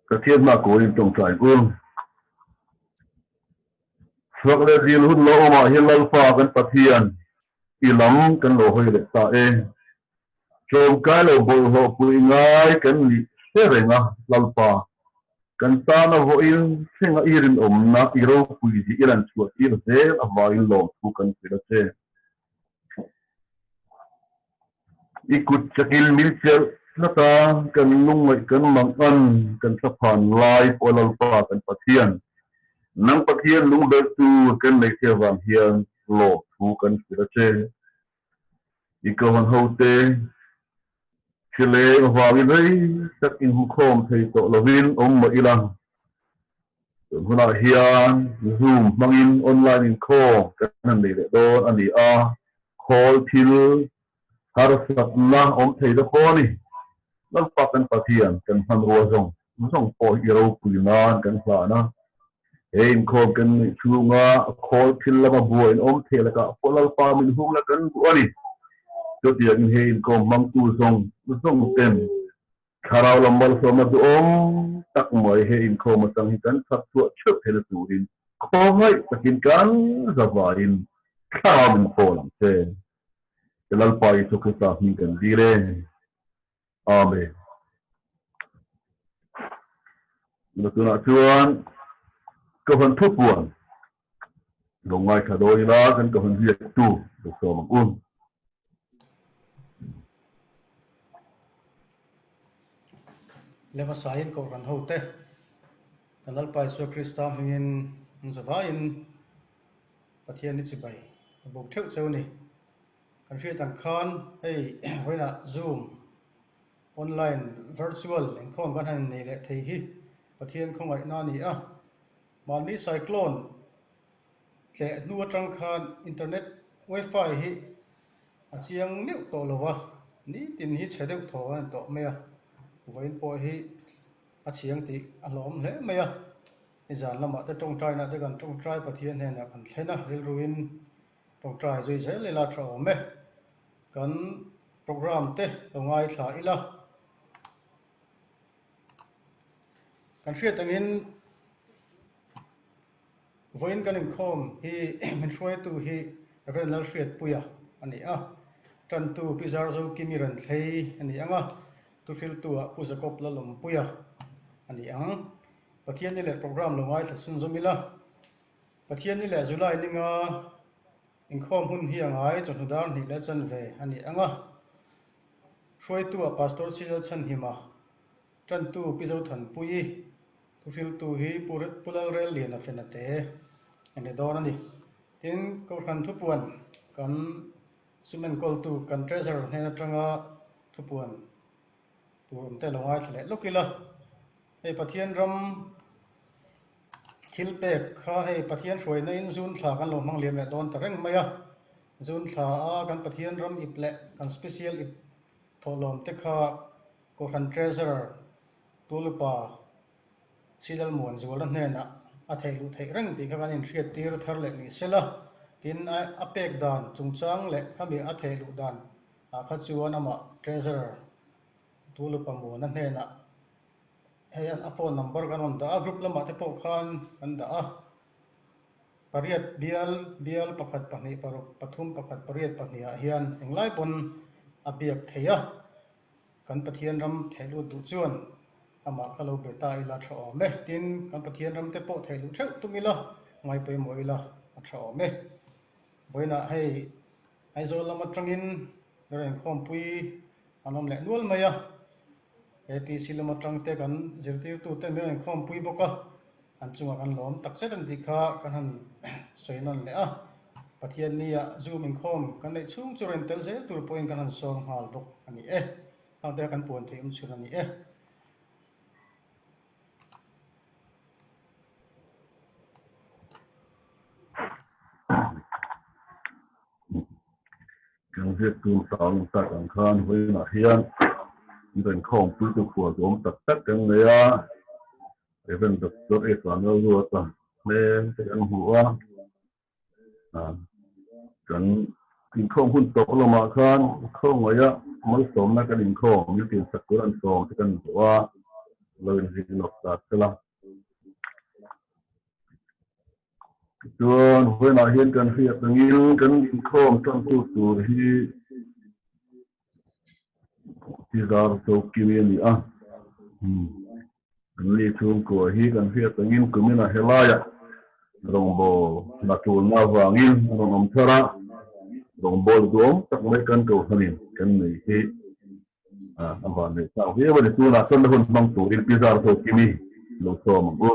Pathian hma kawiin tawngtai ang u. Fak leh dil hun lo awmah hian Lalpa kan Pathian i lam kan lo hawi leh ta e. Tlawmkai lo bawlhhlawh pui ngai kan nih hre reng a, Lalpa kan tana vawiin thlenga i rinawmna i ropui zia i lan chhuah tir zel avangin lawmthu kan hrilh a che. I kut chakin min chelh tlat a, kan lungngaih kan mang an, kan thlaphan lai pawh Lalpa kan Pathian, nang Pathian lungberh tur kan neih che avang hian lawmthu kan hrilh a che. I kohan hote thileng avangin rei tak inhmukhawm thei tawh lovin awm mah ila, Tun hunah hian Zoom hmangin online inkhawm kan han nei leh dawn a ni a, khawl thil harsatna awm thei ta pawh a ni. Lalpa kan Pathian kan hmanrua zawng zawng pawh hi i ropui nan kan hlan a. He inkhawm kan neih chhunga khawl thil lama buain awm thei lakah pawh Lalpa min hung la kan duh a ni. Chutiangin he inkhawm hmangtu zawng zawng ten Thlarau lam malsawmna duhawm tak mai he inkhawm atang hi kan chhak chhuah theuh theihna turin khawngaih takin kan zavaiin thlarau min pawl ang che. Ka Lalpa Isua Krista hming kan dil e. Amen. Tuna tunah chuan Kohhran thupuan lo ngaithla dawn ila kan Kohhran ziaktu lo sawm ang u. Leva saiin Kohhran hote kan Lalpa Isua Krista hmingin an zavaiin Pathian i chibai a buk theuh cheu ni. Kan hriat ang khan hei vawiinah Zoom online virtual inkhawm kan han nei leh thei hi Pathian khawngaihna a ni a. Mahni cyclone tleh hnu atang khan internet wifi hi a chiang meuh tawh lo a, nitin hi chhe deuh thaw a ni tawh mai a, vawiin pawh hi a chhiang tih a hlawm hle mai a, nizan lamah te tawngtainah te kan tawngtai Pathian hnenah kan thlen a, rilruin tawngtai zui zel ila tha awm e, kan program te lo ngaithla ila. Kan hriat angin vawiin kan inkhawm hi min hruaitu hi Rev Lalhriatpuia a ni a, tantu Pi Zarzokimi Renthlei a ni ang a, thuhriltu ah Pu Jacob Lalawmpuia a ni ang. Pathianni leh program lo ngaithla chhunzawm ila, Pathianni leh July ninga inkhawm hun hi a ngai chawhnu dar hnih leh chanve a ni ang a, Hruaitu ah Pastor Chilal Chhanhima, Tantu Pi Zothanpuii, thuhriltu hi Pu Pu Lalrelliana Fenate a ni dawn a ni. Tin, Kohhran thupuan kan sum enkawltu kan Treasurer hnen atanga thupuan tur awm te lo ngaithla leh lawk ila. Hei Pathian ram thil pek kha hei Pathian hruaina in zun thla kan lo hmang liam leh dawn ta reng mai a. Zun thla a kan Pathian ram ip leh kan special ip thawhlawm te kha Kohhran Treasurer Tulupa Silalmuan Zuala hnenah a theih luh theih reng tih kha kan inhriat tir thar leh ni sela, tin a pek dan chungchang leh khami a theih luh dan ah kha chuan amah Treasurer Tulupa Muana hnenah hei a phone number kan rawn dah a, group lamah te pawh khan kan dah a. Pariat bial bial pakhat pahnih paruk pathum pakhat pariat pahnih ah hian englai pawn a biak thei a, kan Pathian ram theih lut duh chuan amah kha lo be ta ila tha awm e, tin kan Pathian ram te pawh theih luh theuh tum ila ngai pawimawh ila a tha awm e. Vawiinah hei Aizawl lam atangin Rinkhawmpui an awm leh nual mai a, ATC lam atang te kan zirtirtu te min rawn inkhawmpui bawk a, an chungah kan lawm tak zet an tih kha kan han sawi nawn leh a. Pathianni-ah Zoom inkhawm kan neih chhung chu rawn tel zel tur pawhin kan han sawm nghal bawk a ni e. Khang te kha kan puan theih awm chhun a ni e. Kan ziaktu sang tak ang khan vawiinah hian min rawn khawmpui tu khual duhawm tak tak kan nei a, Rev. Doctor A. Vanlalruata hmel te kan hmu a, kan inkhawm hun tawh lamah khan khawngaih a malsawmna kan inkhawm, meeting sak tur an sawm te kan hmu a. Lo inzir lawk ta sela. Tichuan, vawiinah hian kan hriat angin kan inkhawm tantu tur hi Tizar Chokimi a ni a. Kan ni chhungkua hi kan hriat angin kuminah helaiah rawngbâwl hna ṭulna avangin a rawn awm thar a, rawngbâwl duhawm tak mai kan kohhranin kan nei hi A van leh chak viau a ni. Tunah chuan na hun hmang turin Pi Zar Zokimi lo sawm ang u.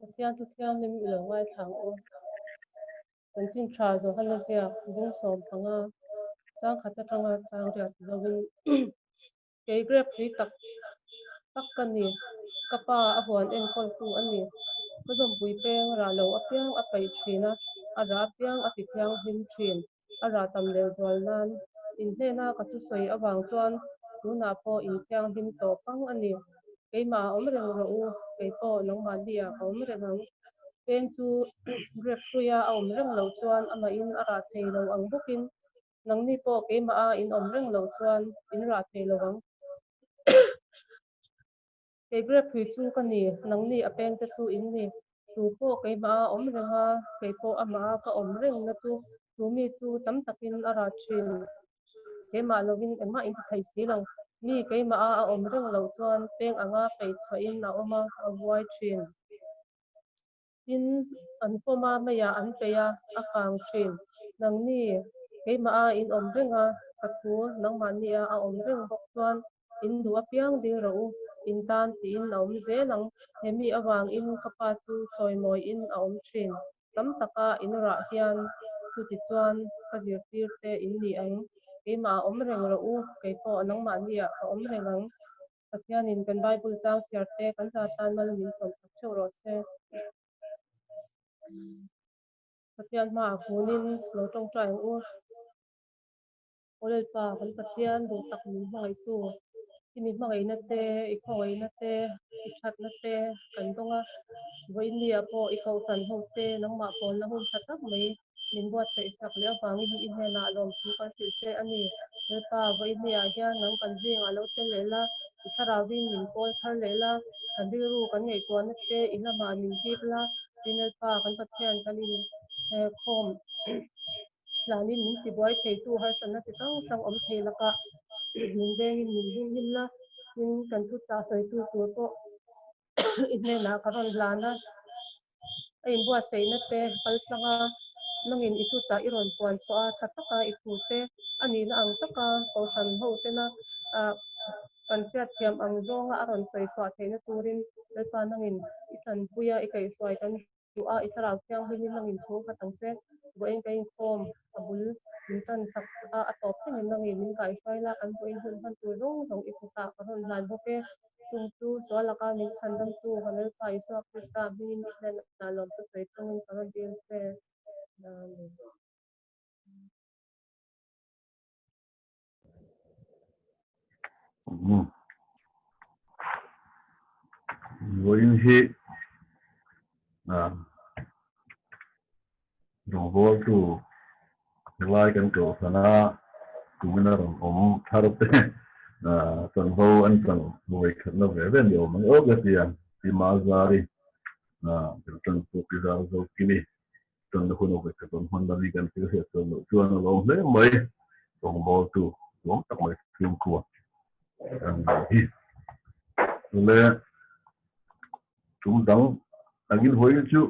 Pathian thu thianghlim i lo ngaithla ang u. Chanchin tha Johana ziak bung 15 chang khat atanga chang riat lovin Kei grep tui tak tak ka ni. Ka pa a huan enkawltu a ni. Ka zawmpui peng rah lo apiang a paih thin a, a rah apiang a ti thianghlim thin. A rah tam leh zual nan in hnena ka thusawi avang chuan tunah pawh in thianghlim tawh pang a ni. Keimah a awm reng rawh u, kei pawh nangmahniah ka awm reng ang. Peng chu grep hruia a awm reng loh chuan amahin a rah thei lo ang bawkin Nangni pawh keimah a in awm reng loh chuan in rah thei lo ang. Kei grep hui chu ka ni, nangni a pengte chu in ni. Tu pawh keimah a awm reng a, kei pawh amah a ka awm reng na chu chu mi chu tam takin a rah thin. Keimah lovin engmah in ti thei si lo. Mi keimah a a awm reng loh chuan peng anga peih chhuahin a awm a, a vuai thin. Tin, an pawm a, meiah an peih a, a kang thin. Nangni, keimah a in awm reng a, ka thu nangmahni a a awm reng bawk chuan in duh apiang dil rawh u, in tan tiin a awm zel ang. He mi avangin ka pa chu chawimawiin a awm thin. Tam taka in rah hian chuti chuan ka zirtir te in ni ang. Keimah a awm reng rawh u, kei pawh nangmahniah ka awm reng ang. Pathianin kan Bible chang chhiar te kan hna tan mal min sawmsak theuh rawh se. Pathian hmaah kunin lo tawngtai ang u. Aw Lalpa, kan Pathian duh tak min hmangaihtu, i mi hmangaihna te, i khawngaihna te, i thatna te kan dawng a. Vawiinniah pawh i kohhran ho te nangmah pawlna hun tha tak mai min buatsaih sak leh avangin i hnenah lawmthu kan hrilh che a ni. Lalpa, vawiinniah hian nang kan zingah lo tel leh la, i thlarauin min kawl thar leh la, kan rilru kan ngaihtuahna te i lamah min hip la, tin Lalpa, kan Pathian kan inkhawm hlanin min tibuai theitu harsatna chi hrang hrang awm thei lakah min vengin min himhim la, tin kan thuchah sawitu tur pawh i hnenah ka rawn hlan a. A inbuatsaihna te kal tlang a, nangin i thuchah i rawn puan chhuah a, tha taka i thu te a nihna ang taka Kohhran ho tena kan hriat thiam ang zawnga a rawn sawi chhuah theihna turin Lalpa nangin i tanpui a, i kaihhruai kan duh a, i thlarau thianghlimin nangin chhung khat ang che. Vawiin ka inkhawm a bul min tan sak a, a tawp thlengin nangin min kaihhruai la, kan vawiin hun hman tur zawng zawng i kutah ka rawn hlan bawk e. Chung chu sual laka min chhandamtu ka Lalpa Isua Krista hmingin i hnenah lawmthu sawi chungin ka rawn dil che. Amen. Vawiin hi rawngbawltu helai kan kohhran a, kumin a rawn awm thar te chanvo an chang vawikhatna ve ve ni awm ang awk a tia Pi Mazari kan tanpui Pi Zarzokimi Chuan hun a vawikhat rawn hman dan hi kan thil hriat chuan loh chuan a lawm hle mai. Rawngbawltu duang tak mai chhungkua an ni hi. Chule tum dang angin vawiin chu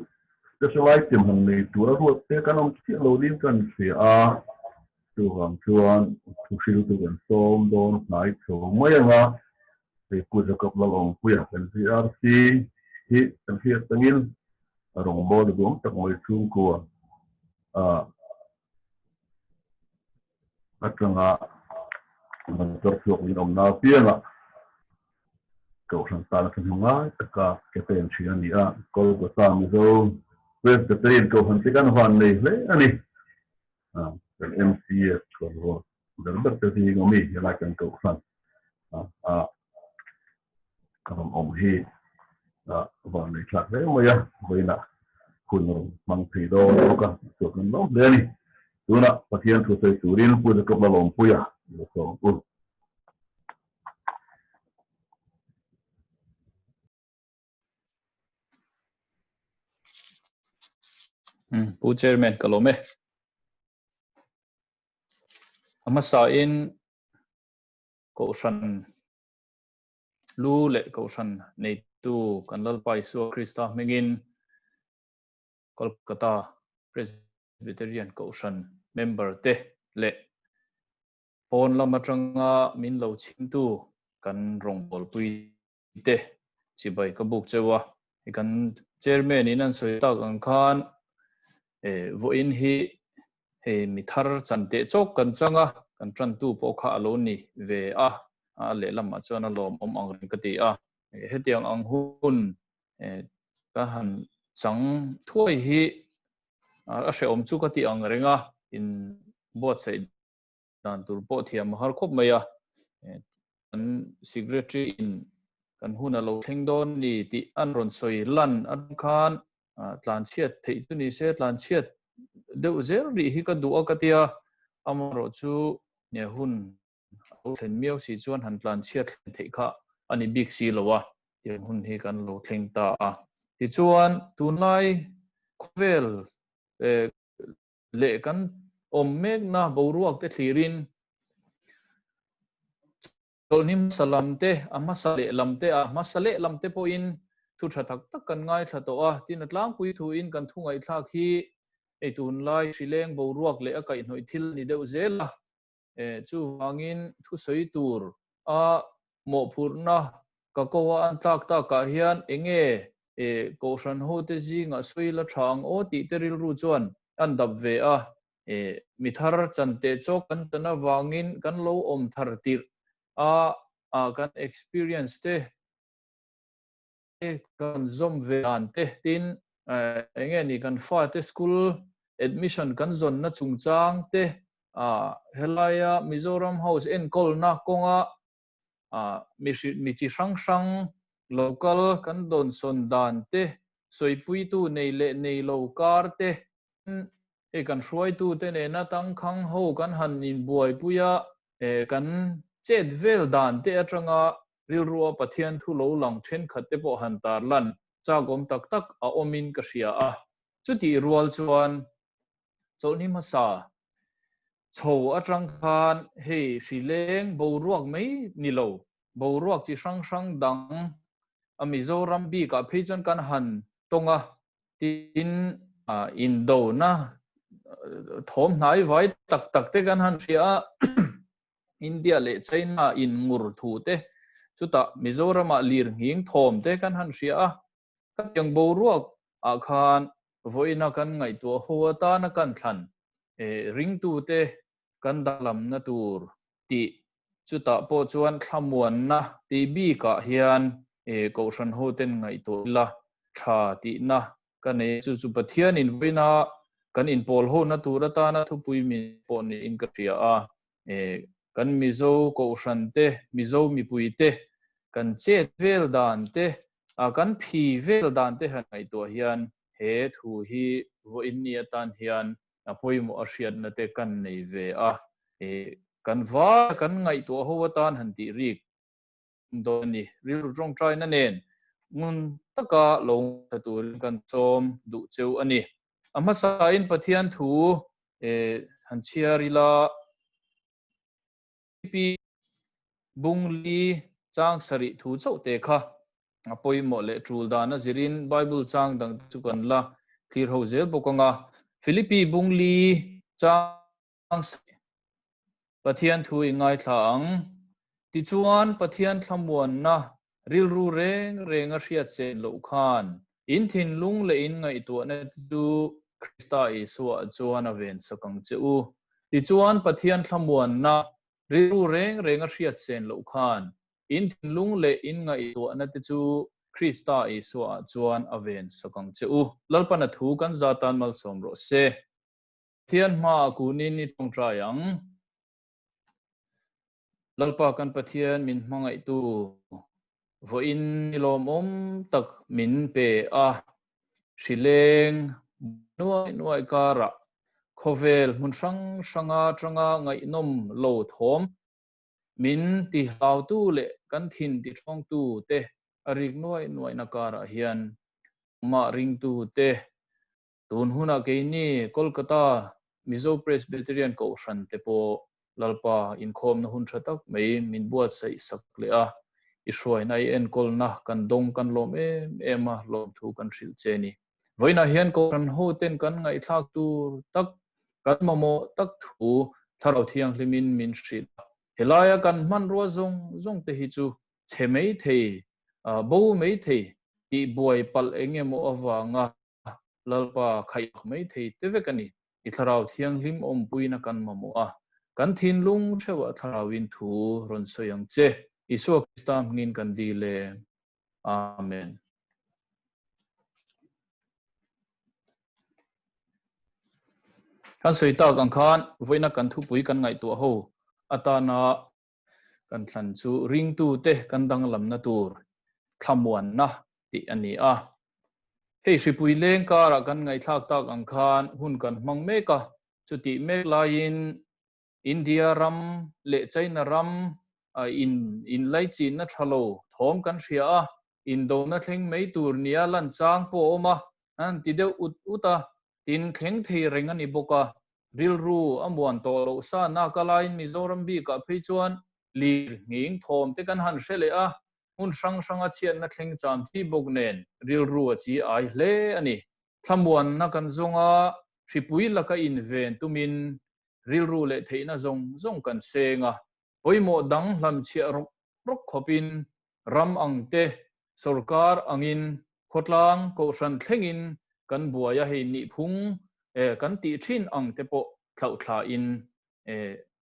special item han nei tur a ruat te kan awm chiah lo ding kan hria a. Chuvang chuan thuhriltu kan sawm dawn hnai chho mai ang a. Hei Pu Jacob Lalawmpuia kan GRC hi kan hriat tangin rawngbâwl a duang tak mai chhungkua atanga motor chhuak min awmna apiangah Kohhran tana thahnem ngai taka ke pen thin a ni a. Kolkata Mizo Presbyterian Kohhran te kan van nei hle a ni. Kan MCS kan ruat ber ber te zing awm i helai kan Kohhran a rawn awm hi van nei thlak hle mai a, vawiinah hun rawn hmang thei dawn bawk a, chu kan lawm hle a ni. Tunah Pathian thu sawi turin Pu Jacob Lalawmpuia i lo sawm u. Pu Chairman ka lawm e. A hmasain Kohhran lu leh Kohhran neitu kan Lalpa Isua Krista hmingin Kolkata Presbyterian Kohhran member te leh pawn lam atanga min lo chhimtu kan rawngbawlpui te chibai ka buk cheu a, hei kan chairman in an sawi tak ang khan vawiin hi hei mi thar chan teh chawk kan chang a, kan tantu pawh kha a lo ni ve a, a lehlamah chuan a lawmawm ang reng ka ti a, hetiang ang hun ka han chang thuai hi a hrehawm chu ka ti ang reng a, in buatsaih dan tur pawh thiam a har khawp mai a, kan secretary in kan hun a lo thleng dawn a ni tih an rawn sawi lan atang khan tlanchhiat theih chu ni se tlanchhiat deuh zel rih hi ka duh a ka tia, amaherawh chu hun a lo thlen miau si chuan han tlanchhiat thlen theih kha a ni bik si lo a, tiang hun hi kan lo thleng ta a. Tichuan tunlai khawvel leh kan awm mekna boruak te thlirin chawlhni hmasa lam te, a hmasa leh lam te, a hmasa leh lam te pawhin thu tha tak tak kan ngaithla tawh a, tin a tlangpui thuin kan thu ngaihthlak hi ei tunlai hrileng boruak leh a kaihhnawih thil a ni deuh zel a, chuvangin thusawi tur a mawhphurhna ka ko a an tlak takah hian enge Kohhran hote zingah sawi la tha ang aw tih te rilru chuan an dap ve a, mi thar chan teh chawk kan chan avangin kan lo awm thar tirh a, kan experience te kan zawm ve dan te tin enge ni kan fate school admission kan zawnna chungchang te helaia Mizoram House enkawlna kawnga mi chi hrang hrang local kan dawnsawn dan te, sawipuitu nei leh nei lo kar te, hei kan hruaitute nena tangkhang ho kan han inbuaipui a, kan chet vel dan te atanga rilrua Pathian thu lo lang thenkhat te pawh han tarlan chakawm tak tak a awmin ka hria a. Chutih rual chuan Chawlhni hmasa chho atang khan hei hrileng boruak mai ni lo, boruak chi hrang hrang dang a Mizoram bikah phei chuan kan han tawng a, tin indona thawm hnai vai tak tak te kan han hria a, India leh China in ngur thu te, chutah Mizoramah lirnghing thawm te kan han hria a, Khatiang boruak ah khan vawiina kan ngaihtuah ho atana kan thlan ringtute kan danglamna tur tih chutah pawh chuan thlamuanna tih bikah hian Kohhran hoten ngaihtuah ila tha tihna ka nei a, chu chu Pathianin vawiina kan inpawl hona tur atana thupui min pawh niin ka hria a. Kan Mizo Kohhran te, Mizo mipui te kan chet vel dan te A kan phi vel dan te han ngaihtuah hian he thu hi vawiin ni atan hian a pawimawh a hriatna te kan nei ve a, kan vai kan ngaihtuah ho atan han tih rik dawn a ni. Rilru tawngtaina nen ngun taka lo ngaithla turin kan sawm duh cheu a ni. A hmasain Pathian thu han chhiar ila. Pi Bungli chang sarih thu chauh te kha a pawimawh leh tul dan a zirin Bible chang dang te chu kan la thlir ho zel bawk ang a. Philippi Bungli chang sarih Pathian thu i ngaithla ang. Tichuan Pathian thlamuanna rilru reng reng a hriat sen loh khan in thinlung leh in ngaihtuahna te chu Krista Isua chuan a vensak ang che u. Tichuan Pathian thlamuanna rilru reng reng a hriat sen loh khan in thinlung leh in ngaihtuahna te chu Krista Isua chuan a vensak ang che u. Lalpana thu kan za tan malsawm rawh se. Pathian hmaah kunin i tawngtai ang. Lalpa kan Pathian min hmangaihtu vawiin ni lawmawm tak min pe a, hrileng nuai nuai karah Khawvel hmun hrang hranga tanga ngaihnawm lo thawm min ti hlautu leh kan thin ti thawngtu te a rik nuai nuaina karah hian mah ringtu te tun hunah keini Kolkata Mizo Presbyterian Kohhran te pawh Lalpa inkhawmna hun tha tak mai min buatsaih sak leh a, i hruaina i enkawlna kan dawng kan lawm em em a, lawmthu kan hrilh che ni. Vawiinah hian Kohhran hoten kan ngaihthlak tur tak, kan mamawh tak thu Thlarau Thianghlimin min hrilh a. Helaia kan hmanrua zawng zawng te hi chu chhe mai thei, bo mai thei, tihbuai palh eng emaw avanga Lalpa khaihak mai thei te vek a ni. I Thlarau Thianghlim awmpuina kan mamawh a, kan thinlung theuhah Thlarauin thu rawn sawi ang che. Isua Krista hmingin kan dil e. Amen. Kan sawi tak ang khan vawiina kan thupui kan ngaihtuah ho atana kan thlan chu ringtute kan danglamna tur thlamuanna tih a ni a. Hei hripui leng karah kan ngaihthlak tak ang khan hun kan hmang mek a, chutih mek laiin India ram leh China ram in inlaichinna tha lo thawm kan hria a, indona thleng mai tur nia lan chang pawh a awm a, an ti deuh ut ut a, tin thleng thei reng a ni bawk a, rilru a muan tawh loh sa nak a laiin Mizoram bikah phei chuan lir nghing thawm te kan han hre leh a, hmun hrang hranga chhiatna thleng cham chi bawk nen rilru a chi ai hle a ni. Thlamuanna kan zawng a, hripui laka inven tumin rilru leh theihna zawng zawng kan seng a, pawimawh dang hlamchhiah rawk rawk khawpin ram ang te, sorkar angin, khawtlang, kohhran thlengin kan buai a, hei nihphung kan tih thin ang te pawh thlauhthlain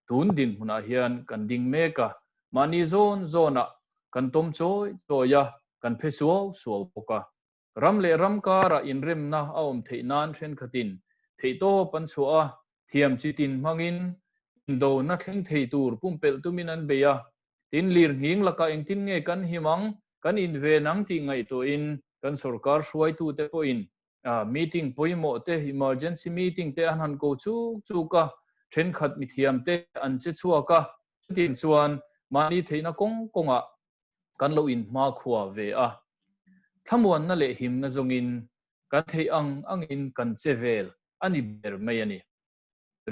tun dinhmunah hian kan ding mek a, mahni zawn zawnah kan tawm chawi chawi a, kan phe suau suau bawk a. Ram leh ram karah inremna a awm theih nan thenkhatin theihtawp an chhuah a, thiam chi tin hmangin indona thleng thei tur pumpelh tumin an bei a. Tin, lirnghing lakah engtin nge kan him ang, kan inven ang tih ngaihtuahin kan sorkar hruaitute pawhin meeting pawimawh te, emergency meeting te an han ko chuk chuk a, thenkhat mithiam te an che chhuak a, chutiang chuan mahni theihna kawng kawngah kan lo inhmakhua ve a, thlamuanna leh himna zawngin kan theih ang angin kan che vel a ni ber mai a ni.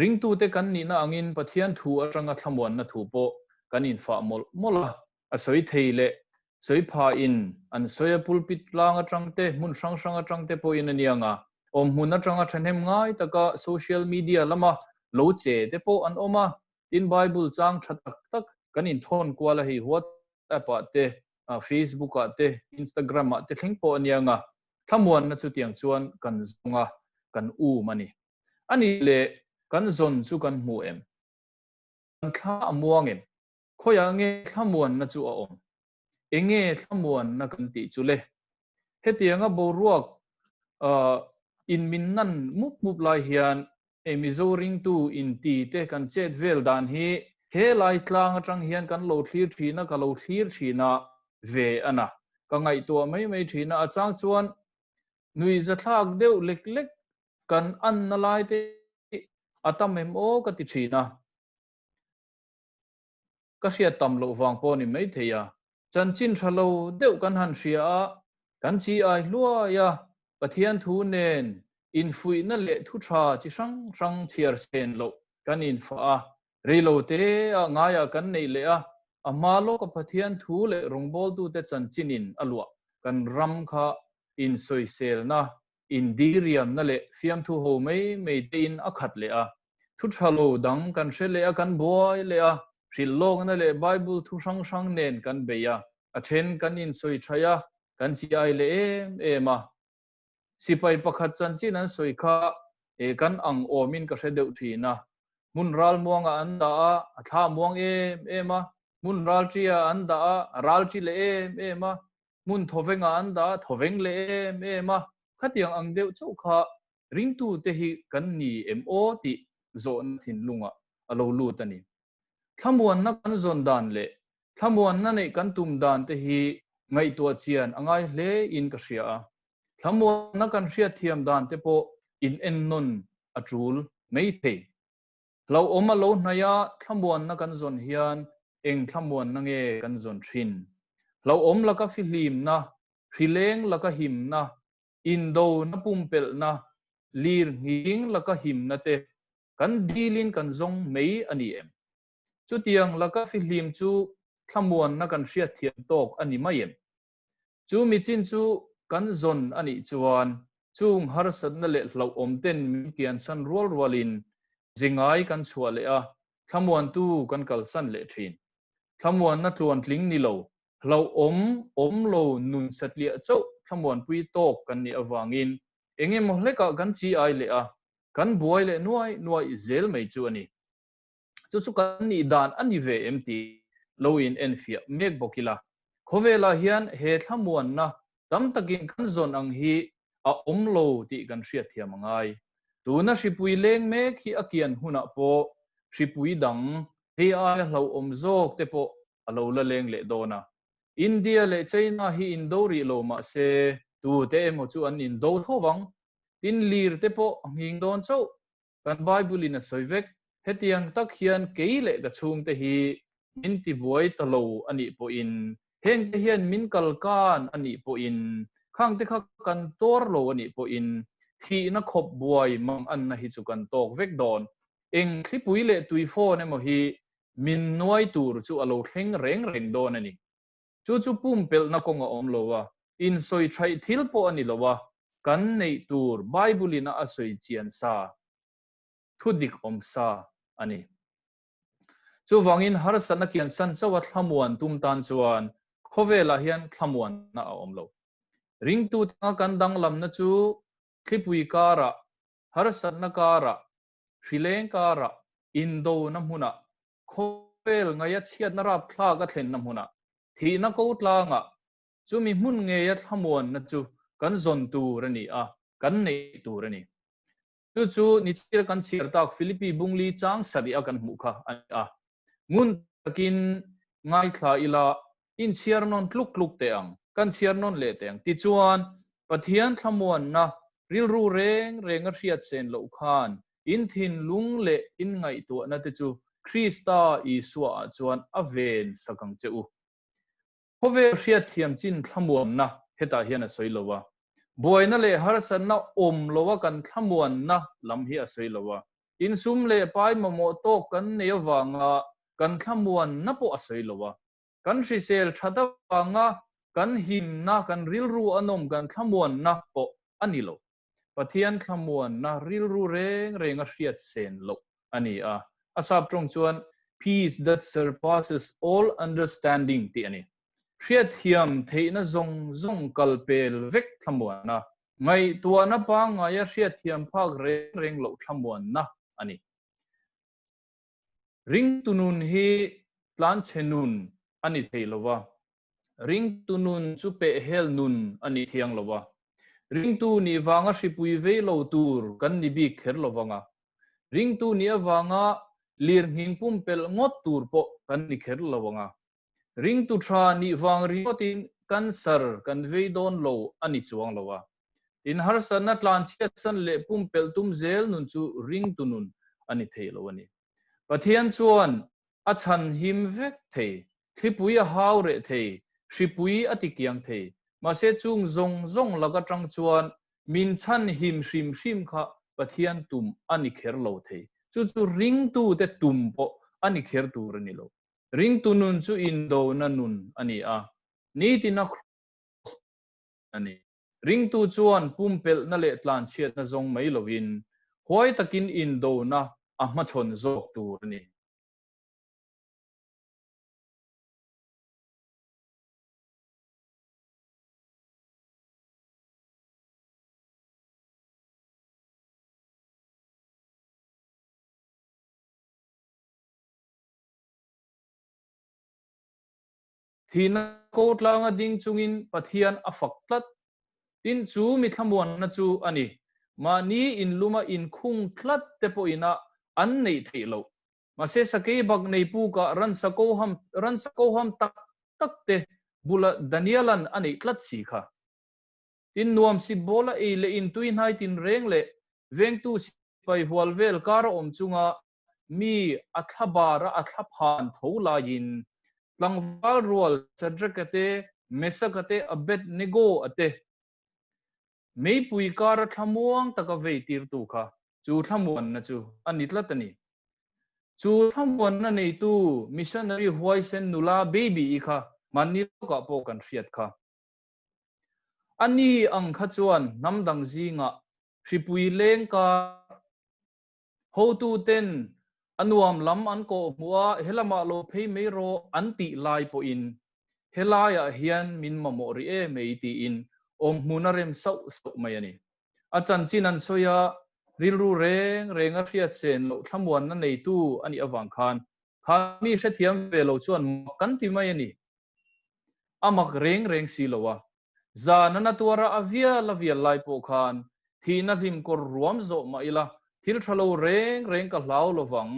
Ringtute kan nihna angin Pathian thu atanga thlamuanna thu pawh kan infah mawlh mawlh a, a sawi thei leh sawi phain an sawi a pulpit tlang atang te, hmun hrang hrang atang te pawhin a niang a, awmhmun atanga thahnem ngai taka social media lama lo che te pawh an awm a, Tin, Bible chang tha tak tak kan inthawn kual a hei WhatsApp ah te, Facebook ah te, Instagram ah te thleng pawh a nia nga, thlamuanna chutiang chuan kan zawng a, kan um a ni. A nih leh kan zawn chu kan hmu em? Kan thla a muang em? Khawiah nge thlamuanna chu a awm? Enge thlamuanna kan tih chu le? Hetianga boruak inmin nan mup mup lai hian hei Mizo ringtu inti te kan chet vel dan hi he lai tlang atang hian kan lo thlir thin a, ka lo thlir thin a ve a na. Ka ngaihtuah mai mai thin a, a chang chuan nuihzathlak deuh lek lek kan anna lai te hi a tam em aw ka ti thin a. Ka hriat tam loh vang pawh a ni maithei a, chanchin tha lo deuh kan han hria a, kan chi ai hluai a, Pathian thu nen infuihna leh thu tha chi hrang hrang chhiar sen loh kan infah a, reilo te ah ngaiah kan neih leh a, a hma lawka Pathian thu leh rawngbawltute chanchinin a luah kan ram kha insawiselna Indiriamna leh fiamthu ho mai mai tein a khat leh a, thu tha lo dang kan hre leh a, kan buai leh a, hrilhlawkna leh Bible thu hrang hrang nen kan bei a, a then kan insawi thaih a, kan chiai leh em em a. Sipai pakhat chanchin an sawi kha kan ang awmin ka hre deuh thin a, hmun ral muangah an dah a, a thla muang em em a, hmun ral ṭiah an dah a, a ral ṭi leh em em a, hmun thawvengah an dah a, thawveng leh em em a, khatiang ang deuh chauh kha ringtute hi kan ni em aw tih zawhna thinlungah a lo lut a ni. Thlamuanna kan zawn dan leh thlamuanna neih kan tum dan te hi ngaihtuah chian a ngai hle in ka hria a, thlamuanna kan hriatthiam dan te pawh in ennawn a tul. mai thei. Hlauhawm a lo hnaih a, thlamuanna kan zawn hian eng thlamuanna nge kan zawn thin? Hlauhawm laka fihlimna, hrileng laka himna, indona pumpelhna, lir nghing laka himna te kan dilin kan zawng mai a ni em? Chutiang laka fihlim chu thlamuanna kan hriatthiam tawk a ni mai em? Chu michin chu kan zawn a nih chuan chung harsatna leh hlauhawm ten min kiansan rual rualin zingai kan chhuah leh a, thlamuantu kan kalsan leh thin. Thlamuanna tluantling ni lo, hlauhawm awm lo nun satliah chauh thlamuanpui tawk kan nih avangin eng emaw hlekah kan chi ai leh a, kan buai leh nuai nuai zel mai chu a ni. Chu chu kan nih dan a ni ve em tih lo in enfiah mek bawk ila. Khawvelah hian he thlamuanna tam takin kan zawn ang hi a awm lo tih kan hriatthiam a ngai. Tuna hripui leng mek hi a kian hunah pawh hripui dang hei aia hlauhawm zawk te pawh a lo la leng leh dawn a. India leh China hi indo rih lo mah se tute emaw chu an indo tho vang. Tin lir te pawh a nghing dawn chauh. Kan Bible in a sawi vek, hetiang tak hian kei leh ka chhungte hi min tibuai ta lo a nih pawhin, hengte hian min kalkan a nih pawhin, khangte kha kan tuar lo a nih pawhin, thihna khawp buai mang anna hi chu kan tawk vek dawn. Eng thlipui leh tuifawn emaw hi min nuai tur chu a lo thleng reng reng dawn a ni. Chu chu pumpelhna kawng a awm lo a, insawi thaih thil pawh a ni lo a, kan neih tur Bible-in a a sawi chian sa, thu dik awm sa a ni. Chuvangin harsatna kiansan chauha thlamuan tum tan chuan khawvelah hian thlamuanna a awm lo. Ringtu tanga kan danglamna chu thlipui karah, harsatna karah, hrileng karah, indona hmunah, Khawvel ngaia chhiatna rapthlak a thlenna hmunah, thihna ko tlangah, chumi hmun ngeia thlamuanna chu kan zawn tur a ni a, kan neih tur a ni. Chu chu nichil kan chhiar tak Philippi bungli chang sarih a kan hmuh kha a ni a. Ngun takin ngaithla ila, inchhiar nawn tluk tluk teh ang, kan chhiar nawn leh teh ang. Tichuan, Pathian thlamuanna rilru reng reng a hriat sen loh khan In thinlung leh in ngaihtuahna te chu Krista Isua-ah chuan a ven sak ang che u. Khawvel hriatthiam chin thlamuanna hetah hian a sawi lo a. Buaina leh harsatna awm loa kan thlamuanna lam hi a sawi lo a. Insum leh pai mamawh tawk kan nei avanga kan thlamuanna pawh a sawi lo a. Kan hrisel that avanga kan himna, kan rilru a nawm, kan thlamuanna pawh a ni lo. Pathian thlamuanna rilru reng reng a hriat sen loh a ni a. A sap tawng chuan peace that surpasses all understanding tih a ni. Hriatthiam theihna zawng zawng kal pel vek thlamuanna, ngaihtuahna pangngaia hriatthiam phak reng reng loh thlamuanna a ni. Ringtu nun hi tlanchhe nun a ni thei lo va, ringtu nun chu pehhel nun a ni thiang lo va, ringtu nih vanga hripui vei lo tur kan ni bik kher lo vang a, ringtu nih avanga lirnghing pumpelh ngawt tur pawh kan ni kher lo ang a, ringtu tha nih vang ringawtin cancer kan vei dawn lo a ni chuang lo a. Tin, harsatna tlanchhiatsan leh pumpelh tum zel nun chu ringtu nun a ni thei lo a ni. Pathian chuan a chhan him vek thei, thlipui a hau reh thei, hripui a ti kiang thei. Mahse chung zawng zawng lak atang chuan min chhan him hrim hrim kha Pathian tum a ni kher lo thei. Chu chu ringtute tum pawh a ni kher tur a ni lo. Ringtu nun chu indona nun a ni a, nitina Kraws a ni. Ringtu chuan pumpelhna leh tlanchhiatna zawng mai loin huai takin indona a hmachhawn zawk tur a ni. Thihna ko tlanga ding chungin Pathian a fak tlat. Tin, chu mi thlamuanna chu a ni. Mahni inluma inkhung tlat te pawhin a an neih theih loh. Mahse, sakei bak nei pukah ransa koham ransa koham tak tak te bula Daniela'n a neih tlat si kha. Tin, nuam sip bawla ei leh in tui hnai tin reng leh vengtu. Sipai hual vel kar a awm chunga mi a thla bara a thla phan tho laiin tlangval rual Shadrach-a te, Meshach-a te, Abednego-a te meipui kara thlamuang taka vei tirtu kha chu thlamuanna chu a ni tlat a ni. Chu thlamuanna neitu missionary huaisen nula Baby-i kha mahni lawkah pawh kan hriat kha. A ni ang kha chuan hnam dang zingah hripui leng kar Hotuten a nuam lam an kawh hmuh a, helamah lo phei mai rawh an tih lai pawhin helaiah hian min mamawh rih em mai tiin awm hmun a rem sauh sauh mai a ni. A chanchin an sawi a, rilru reng reng a hriat sen loh thlamuanna neitu a nih avang khan kha mi hrethiam ve lo chuan mak kan ti mai a ni. A mak reng reng si lo a, Zan a na tuara a vial a vial lai pawh khan thihna hlim kawr ruam zawh mah ila thil tha lo reng reng ka hlau lovang,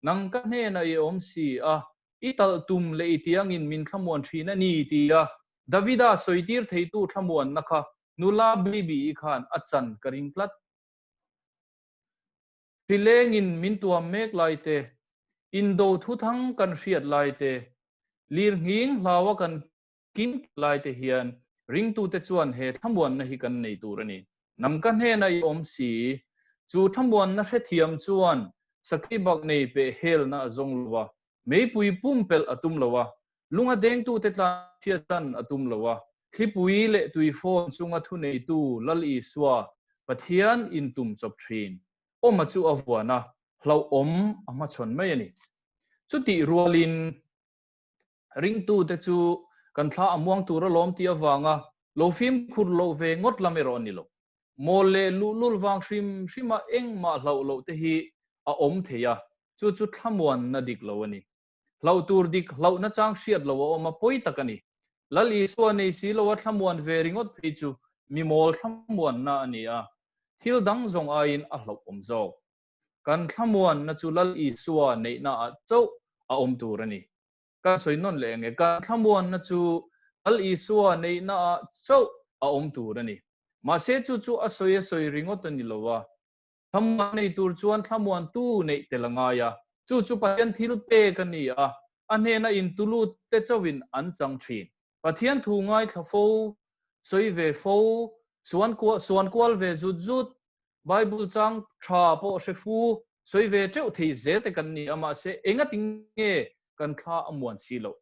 nang ka hnenah i awm si a, i talh tum leh i tiangin min thlamuan thin a ni tia Davida sawitir theitu thlamuanna kha nula baby-i khan a chan ka ring tlat. Hrilengin min tuam mek lai te, indo thuthang kan hriat lai te, lirnghing hlaua kan Kim lai te hian ringtute chuan he thlamuanna hi kan nei tur a ni. Nang ka hnena i awm si, chu thlamuanna hrethiam chuan sakhi bak nei peh helna a zawng lo a, meipui pumpelh a tum lo a, lunga dengtute tlan chhiat chan a tum lo a, thlipui leh tuifawn chunga thuneitu Lal Isua Pathian intum chawp thin. Awma chu a vuan a, hlauhawm a hmachhawn mai a ni. Chutih rualin. Ringtute chu kan thla a muang tur alawm tih avanga lo fimkhur loh ve ngawt lam erawh a ni lo. Mawl leh luhlul vang hrim hrima engmah hlauh loh te hi a awm thei a, chu chu thlamuanna dik lo a ni. Hlauh tur dik hlauhna chang hriat lo a awm a pawi tak a ni. Lal Isua nei si loa thlamuan ve ringawt phei chu mi mawl thlamuanna a ni a, thil dang zawng aiin a hlauh awm zawk. Kan thlamuanna chu Lal Isua neihnaah chauh a awm tur a ni. Kan sawi nawn leh enge? Kan thlamuanna chu Lal Isua neihnaah chauh a awm tur a ni. Mahse chu chu a sawi a sawi ringawt a ni lo a. Thlamuan nei tur chuan thlamuantu neih tel a ngai a. Chu chu Pathian thil pek a ni a, a hnena intulut te chauhin an chang thin. Pathian thu ngaithla fo, sawi ve fo, suan suan kual ve zut zut, Bible chang tha pawh hre fu, sawi ve teuh thei zel te kan ni a, mahse engati nge kan thla a muan si loh?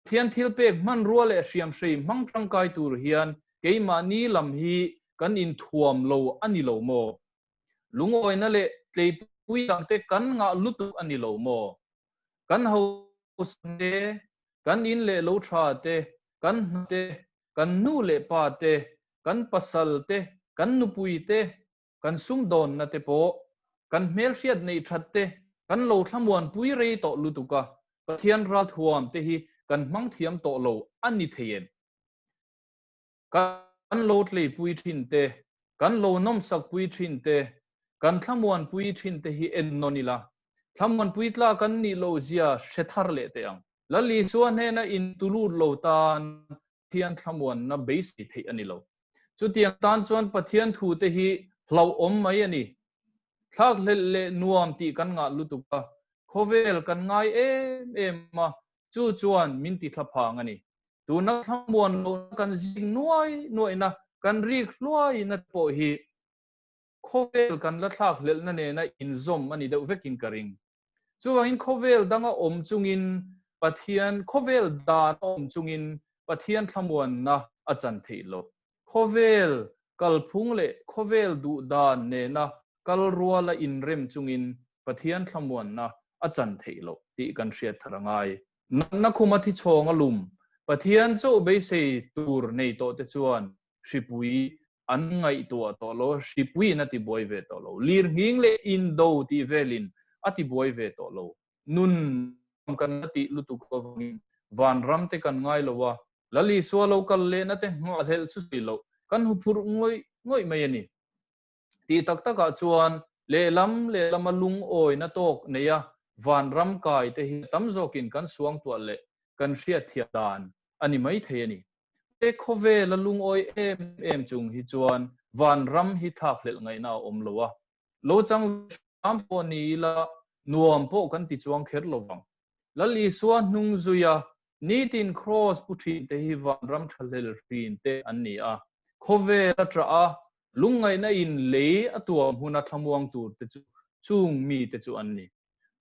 Pathian thil pek hmanrua leh hriamhrei hmang tangkai tur hian keimahni lam hi kan inthuam lo a ni lo maw? Lungawina leh tleipui dangte kan ngah lutuk a ni lo maw? Kan hausa te, kan in leh lo tha te, kan hna te, kan nu leh pa te, kan pasal te, kan nupui te, kan sumdawnna te pawh, kan hmelhriat neih that te, kan lo thlamuanpui rei tawh lutuk a, Pathian ralthuam te hi kan hmang thiam tawh lo a ni thei em? Kan lo tleipui thin te, kan lo nawmsakpui thin te, kan thlamuanpui thin te hi en nawn ila, thlamuanpui tla kan nih loh zia hre thar leh teh ang. Lal Isua hnena intulut lo tan Pathian thlamuanna beisei theih a ni lo. Chutiang tan chuan Pathian thu te hi hlauhawm mai a ni. Thlakhlelh leh nuam tih kan ngah lutuk a, khawvel kan ngai em em a, chu chuan min ti thlaphang a ni. Tuna thlamuan lohna kan zik nuai nuaina, kan rik hluaina te pawh hi khawvel kan la thlak hlelhna nena inzawm a ni deuh vekin ka ring. Chuvangin khawvel danga awm chungin Pathian, khawvel dan a awm chungin Pathian thlamuanna a chan theih loh. Khawvel kalphung leh khawvel duhdan nena kal ruala inrem chungin Pathian thlamuanna a chan theih loh tih kan hriat thar a ngai. Natna khuma thi chhawng a lum, Pathian chauh beisei tur nei tawh te chuan hripui an ngaihtuah tawh lo, hripuiin a tibuai ve tawh lo, lirnghing leh indo tih velin a tibuai ve tawh lo. Nun kan la tih lutuk avangin vanram te kan ngai lo a, Lal Isua lo kal lehna te nghahhlelh chu sawi loh kan huphurh ngawih ngawih mai a ni. Tih tak takah chuan lehlam lehlama lungawina tawk neia vanram kai te hi tam zawkin kan suangtuah leh kan hriatthiam dan a ni mai thei a ni. He khawvela lungawi em em chung hi chuan vanram hi thlakhlelh ngaihna a awm lo a. Lo chang hram pawh ni ila nuam pawh kan ti chuang kher lo vang. Lal Isua hnung zuia nitin kraws pu thin te hi vanram tha hlel hrin te an ni a. Khawvel a tah a, lungngaihna in lei a tuam huna thlamuang tur te chu chung mi te chu an ni.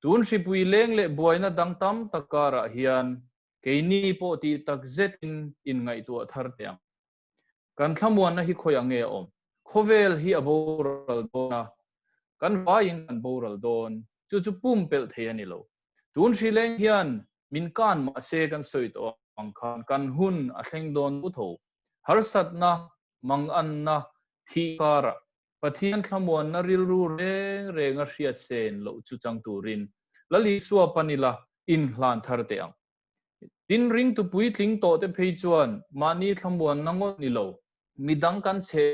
Tun hripui leng leh buaina dang tam tak karah hian keini pawh tih tak zetin inngaihtuah thar teh ang. Kan thlamuanna hi khawiah nge a awm? Khawvel hi a boral dawn a, kan vaiin kan boral dawn. Chu chu pumpelh thei a ni lo. Tun hri leng hian min kan mah se kan sawi tawh ang khan kan hun a thleng dawn tho tho. Harsatna, manganna, thih karah Pathian thlamuanna rilru reng renga hriat sen loh chu chang turin Lal Isua pan ila inhlan thar teh ang. Tin, ringtu puitling tawhte phei chuan mahni thlamuanna ngawt ni lo, midang kan chhe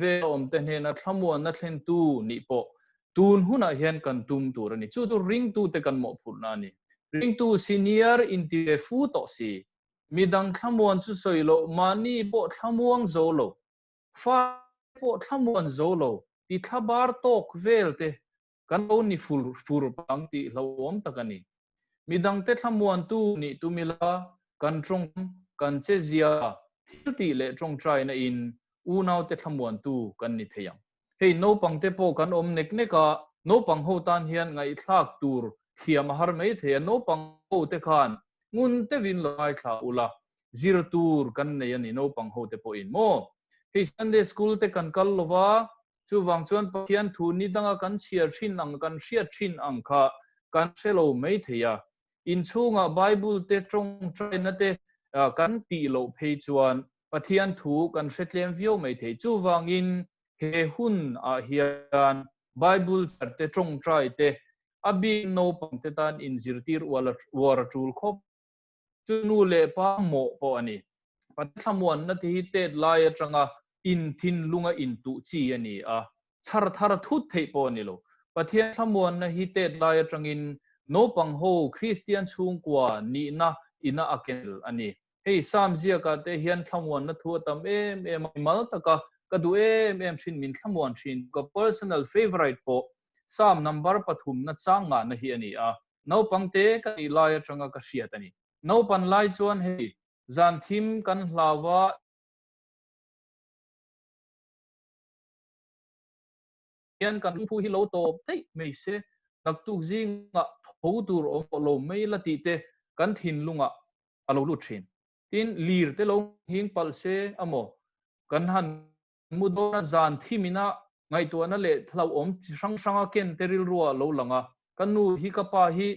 ve a awmte hnena thlamuanna thlentu nih pawh tun hunah hian kan tum tur a ni. Chu chu ringtute kan mawhphurhna a ni. Ringtu senior inti ve fu tawh si, midang thlamuan chu sawi loh mahni pawh thlamuang zo lo, fa pawh thlamuan zo lo, ti thlabar tawk vel te Kan lo ni fur fur pang tih hlauhawm tak a ni. Midangte thlamuantu nih tum ila, kan tawng, kan che zia, thil tih leh tawngtaina in unaute thlamuantu kan ni thei ang. Hei naupangte pawh kan awm nek nek a, naupang ho tan hian ngaihthlak tur thiam a har mai thei a, naupang ho te khan ngun deuhin lo ngaithla ula, zir tur kan nei a ni naupang ho te pawhin maw? Hei Sunday school te kan kal lova, Chuvang chuan Pathian thu ni danga kan chhiar thin ang, kan hriat thin ang kha kan hre lo mai thei a. Inchhungah Bible te tawngtaina te kan tih loh phei chuan Pathian thu kan hre tlem viau mai thei. Chuvangin he hun ah hian Bible chhiar te, tawngtai te, a bik naupang te tan inzirtir uar a tul khawp. Chu nu leh pa mawh pawh a ni. Pathian thlamuanna te hi tet lai atanga in thinlunga intuh chi a ni a, chhar thar thut theih pawh a ni lo. Pathian thlamuanna hi tet lai atangin naupang ho Kristian chhungkua nihna ina a kel a ni. Hei Psalm ziakah te hian thlamuanna thu a tam em em a, mimal taka ka duh em em thin, min thlamuan thin, ka personal favourite pawh Psalm number pathumna chang ngahna hi a ni a. Naupang te ka nih lai atanga ka hriat a ni. Naupan lai chuan hei zan thim kan hlau a. Hian kan lungphu hi lo tawp daih mai se, naktuk zingah tho tur awm tawh lo mai la tih te kan thinlungah a lo lut thin. Tin, lir te lo nghing palh se amaw kan han Mu dawna zan thimina ngaihtuahna leh hlauhawm chi hrang hranga ken te rilrua a lo lang a, ka nu hi ka pa hi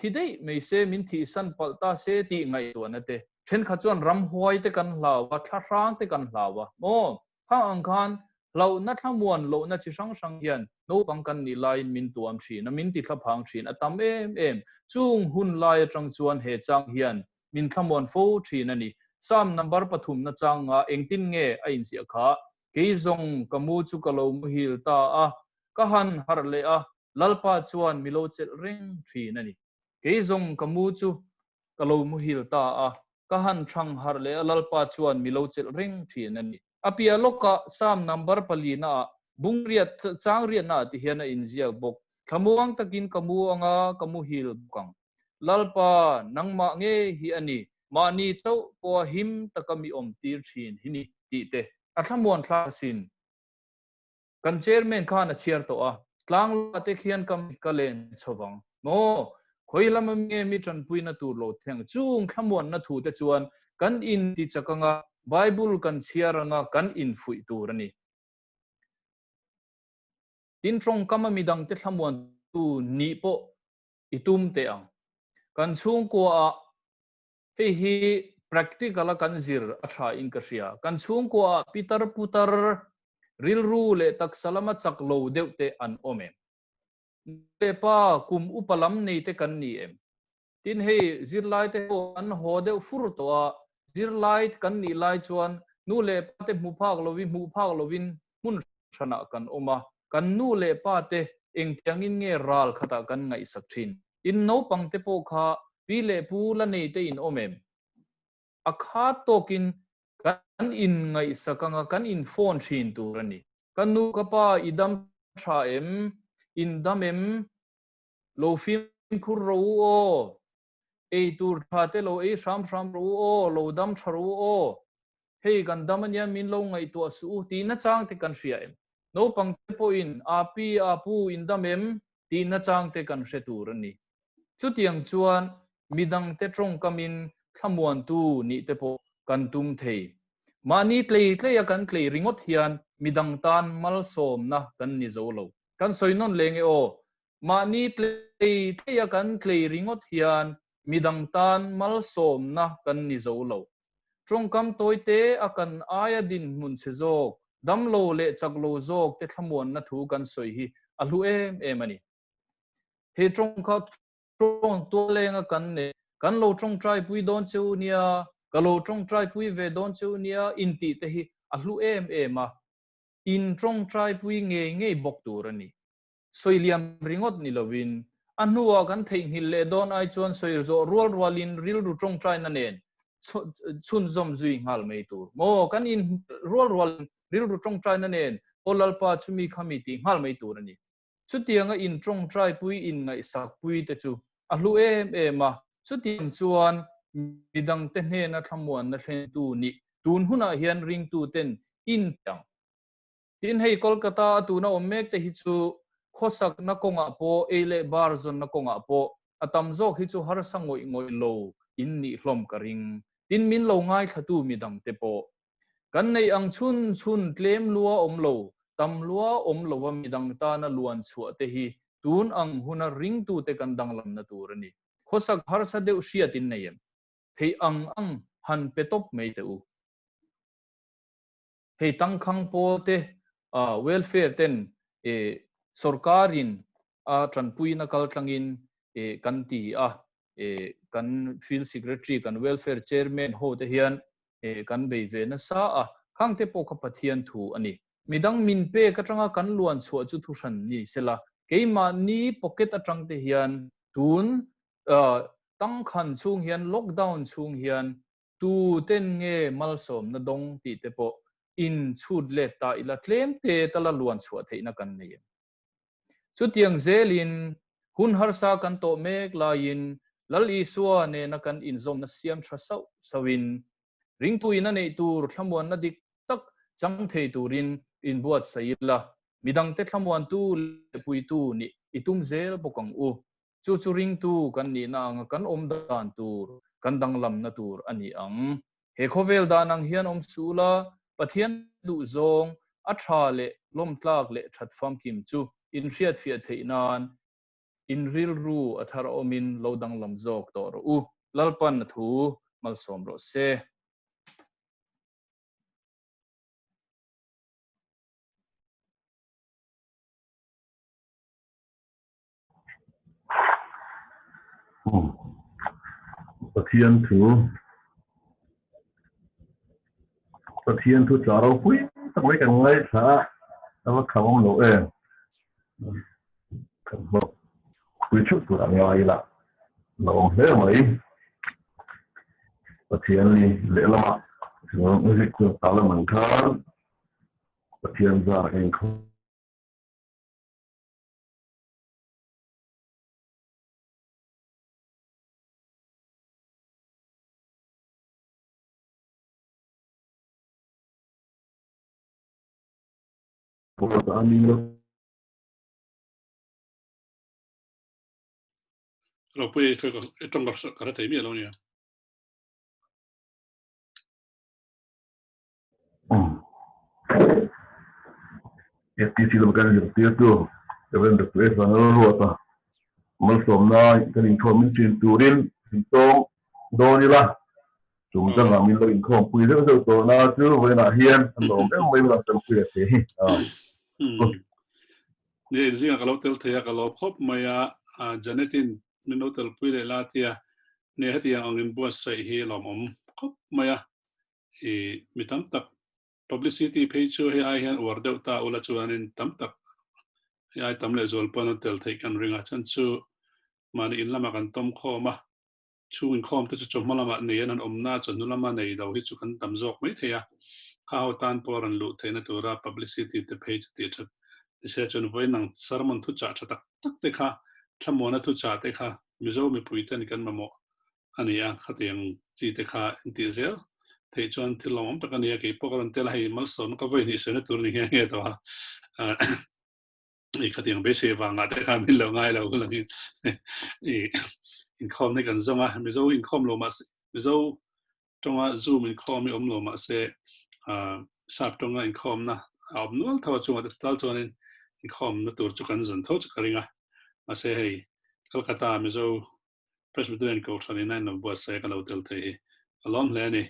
thi daih mai se, min thihsan palh ta se tih ngaihtuahna te. Thenkhat chuan ramhuai te kan hlau a, thla hrang te kan hlau a, maw? Khang ang khan hlauhna thlamuan lohna chi hrang hrang hian naupang kan nih laiin min tuam thin a, min ti thlaphang thin a tam em em. Chung hun lai atang chuan he chang hian min thlamuan fo thin a ni. Psalm number pathumna changa engtin nge a inziah kha? Kei zawng ka mu chu ka lo muhil ta a, ka han harh leh a, Lalpa chuan mi lo chelh reng thin a ni. Kei zawng ka mu chu ka lo muhil ta a, ka han thang harh leh a, Lalpa chuan mi lo chelh reng thin a ni. A piah lawkah Psalm number palina ah bung riat chang riatna ah ti hian a inziak bawk. Thlamuang takin ka mu anga ka muhil bawk ang. Lalpa, nangmah ngei hi a ni, mahni chauh pawha him taka mi awm tir thin hi ni, tih te a thlamuan thlak asin. Kan chairman khan a chhiar tawh a, tlang lamah te khian ka mit ka len chho vang. Maw? Khawi lama nge mi tanpuina tur lo thleng? Chung thlamuanna thu te chuan kan inti chak anga Bible kan chhiar anga kan infuih tur a ni. Tin, tawngkama midangte thlamuantu nih pawh i tum teh ang. Kan chhungkua ah hei hi practical a kan zir a tha in ka hria. Kan chhungkua ah pitar putar rilru leh taksa lama chak lo deuh te an awm em? Nu leh pa kum upa lam nei te kan ni em? Tin hei zirlai te ho an haw deuh fur tawh a, zirlai kan nih lai chuan nu leh pa te hmu phak lovin hmuh phak lovin hmun hranah kan awm a, kan nu leh pa te engtiangin nge ral khatah kan ngaihsak thin? In naupang te pawh kha pi leh pu la nei te in awm em? A khat tawkin kan inngaihsak anga kan in phone thin tur a ni. Ka nu ka pa i dam tha em? In dam em? Lo fimkhur rawh u aw. Ei tur tha te lo ei hram hram rawh u aw, lo dam tha rawh u aw. Hei kan dam ania min lo ngaihtuah suh u tih nachang te kan hria em? Naupang te pawhin a pi a pu in dam em tih nachang te kan hre tur a ni. Chutiang chuan midang te tawngkamin thlamuantu nih te pawh kan tum thei. Mahni tlei tleia kan tlei ringawt hian midang tan malsawmna kan ni zo lo. Kan sawi nawn leng e aw, mahni tlei tleia kan tlei ringawt hian midang tan malsawmna kan ni zo lo. Tawngkam tawite a kan aia dinhmun chhe zawk, damlo leh chaklo zawk te thlamuanna thu kan sawi hi a hlu em em a ni. He tawngkha tawng tualenga kan nei, kan lo tawngtaipui dawn che u nia, ka lo tawngtaipui ve dawn che u nia intih te hi a hlu em em a, in tawngtaipui ngei ngei bawk tur a ni. Sawi liam ringawt ni lovin, a hnuah kan theihnghilh leh dawn ai chuan sawi zawh rual rualin rilru tawngtaina nen chhunzawm zui nghal mai tur. Maw, kan in rual rualin rilru tawngtaina nen Aw Lalpa chumi khami tih nghal mai tur a ni. Chutianga in tawngtaipui in ngaihsakpui te chu a hlu em em a, chutiang chuan midangte hnena thlamuanna thlentu nih tun hunah hian ringtuten in tiang. Tin, hei Kolkata a tuna awm mek te hi chu khawsakna kawngah pawh, ei leh bar zawnna kawngah pawh a tam zawk hi chu harsa ngawih ngawih lo in nih hlawm ka ring. Tin, min lo ngaithlatu midangte pawh kan neih ang chhun chhun tlem lua awm lo, tam lua awm lova midang tana luan chhuah te hi tun ang huna ringtute kan danglamna tur a ni. Khawsak harsa deuh hriat in nei em? Theih ang ang han pe tawp mai teh u. Hei tangkhang pawl te welfare ten sorkar in a tanpuina kal tlangin kan ti a, kan field secretary, kan welfare chairman ho te hian kan bei ve nasa a, khang te pawh kha Pathian thu a ni. Midang min pek atanga kan luan chhuah chu thuhran ni sela, keimahni pocket atang te hian tun tangkhan chhung hian lockdown chhung hian Tu ten nge malsawmna dawng tih te pawh in chhut let ta ila tlem te tala luan chhuah theihna kan nei em? Chutiang zelin hun harsa kan tawh mek laiin Lal Isua nena kan inzawmna siam tha sauh sauhin ringtuin a neih tur thlamuanna dik tak chang thei turin inbuatsaih ila midangte thlamuantu leh puitu nih i tum zel bawk ang u. Chu chu ringtu kan nihna anga kan awm dan tur, kan danglamna tur a ni ang. He khawvel dan ang hian awm suh la, Pathian duh zawng, a tha leh lawmtlak leh that famkim chu inhriatfiah theih nan in rilru a thar awmin lo danglam zawk tawh rawh u. Lalpan a thu malsawm rawh se. Pathian thu Pathian thu tla ropui tak mai kan ngaithla a, a va kham awm lo em. Kan hlawk pui theuh tur a ngai ila lo awm hle mai. Pathian ni lehlamah music chu ta lam ang khan Pathian zar a inkhawm. Ropui i tawng ka hre thei miah lo nia. FTC lam kan zirtirtu Reverend Doctor S. Vanlalruata malsawmna kan inkhawm min ṭin turin intawng dawn ila, tum dangah min lo inkhawmpui zeuh zeuh tawh na chu vawiinah hian a lawm em mai bawk a Sampui a thei hi. Ni engzingah ka lo tel thei a, ka lo khawp mai a, Janet-in min lo telpui leh la tia, ni hetiang ang inbuatsaih hi lawmawm khawp mai a. I mi tam tak publicity phei chu hei ai hian uar deuh ta ula chuanin tam tak hei ai tam leh zual pawn an tel theih kan ring a, chhan chu mahni in lamah kan tawm khawm a, chhung inkhawm te chu chawhma lamah nei an an awmna chawhnu lama nei lo hi chu kan tam zawk mai thei a, kha ho tan pawh rawn luh theihna tura publicity te phei chu tih that. Nise chuan vawiin ang sermon thuchah tha tak tak te kha, thlamuana thuchah te kha Mizo mipuiten kan mamawh a ni a, khatiang chi te kha intih zel theih chuan thil lawmawm tak a ni a, kei pawh ka rawn tel a, hei malsawmna ka vawi hnih sawi na tur a ni nghe nghe tawh a, i khatiang beisei vangah te kha min lo ngai lo hun angin i inkhawm hi kan zawng a, Mizo inkhawm lo mahse Mizo tawnga Zoom inkhawm hi awm lo mahse sap tawnga inkhawmna a awm nual tho a chungah te tal chuanin inkhawmna tur chu kan zawn tho chu ka ring a, mahse hei Kolkata Mizo Presbyterian Kohhran in a inlo buatsaih a ka lo tel thei hi ka lawm hle a ni.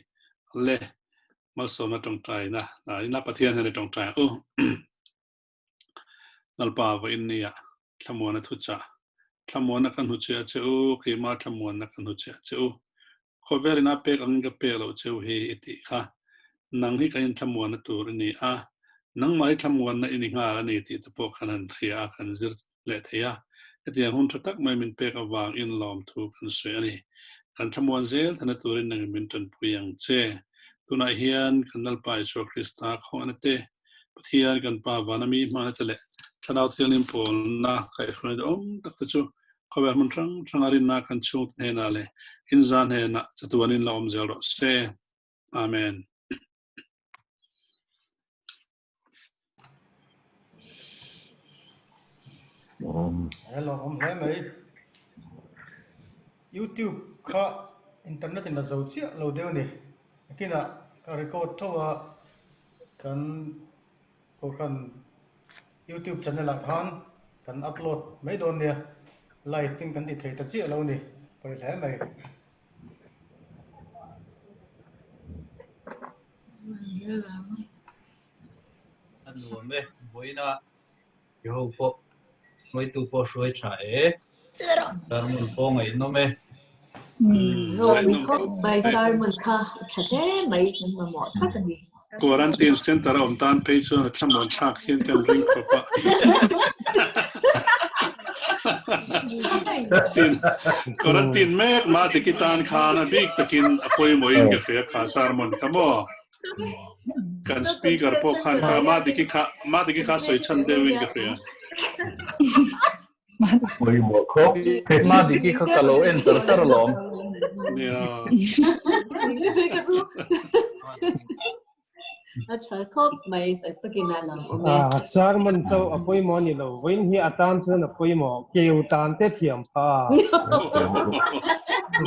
Le malsawmna tawngtaina ina Pathian hian i tawngtai ang u. Lalpa vawiin nia thlamuana thuchah thlamuanna ka hnuchhiah che u, keimah thlamuanna ka hnuchhiah che u. Khawvel ina pek angin ka pek loh che u hi i tih kha. Nang hi kan inthlamuanna tur i ni a, nangmah hi thlamuanna i ni nghal a ni tih te pawh kan han hria a, kan zir leh thei a. Hetiang hun tha tak mai min pek avangin lawmthu kan sawi a ni. Kan thlamuan zel thana turin nangin min tanpui ang che. Tunah hian kan Lalpa Isua Krista khawngahna te, Pathian kan Pa vana mi hmangna te leh Thlarau Thianghlim pawlna kaihhruaina duhawm tak te chu khawvel hmun hrang hranga rinna kan chhungte hnenah leh inza hnenah chatuanin la awm zel rawh se. Amen. Hello, awm hle mai. YouTube kha internet in a zo chiah lo deuh a ni. Nakinah ka record tho a, kan Kohhran YouTube channel ah khan kan upload mai dawn nia. Live tin kan ti thei ta chiah lo a ni. Pawi hle mai. A nuam e, vawiina i ho pawh hruaitu pawh hruai tha e, sermon pawh ngaihnawm e. Lawm khawp mai sermon kha a tha hle mai kan mamawh tak a ni. Quarantine center a awm tan phei chuan a thlamuan thlak hian kan ring khawp a. Quarantine mek ma tiki tan khan a bik takin a pawimawhin ka hria kha sermon kha maw. Kan speaker pawh khan kha ma diki kha ma diki kha sawi chhan deuhin ka hria. Pawimawh khawp. Ma diki kha ka lo en char char alawm. Nia. A tha khawp mai takin a lang awm e. Ah, sermon chu a pawimawh ni lo. Vawiin hi a tan chuan a pawimawh. Keu tan te thiam pha.